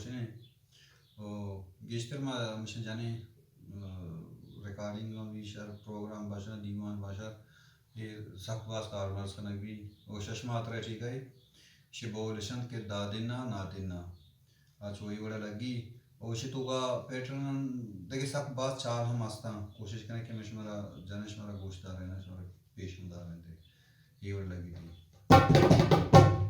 ءُ گیشتر ما ہمیشہ جنیں، ریکارڈنگ ہم بی شر، پروگرام باشا، دیوان باشا، اے سک باز کارمرز کنگ بی۔ ءُ شش ماہ ترا ٹھیک ہے، شی بولش انت کہ دادنا نادنا، آ چو اے وڑا لگی۔ ءُ شی توکا پیٹرن دگہ سک باز چار ہم ہستاں، کوشش کنیں کہ من شمارا جنیں، شمارا گوش داریں، شمارا پیش ہم داریں تے۔ اے وڑا لگی تھی۔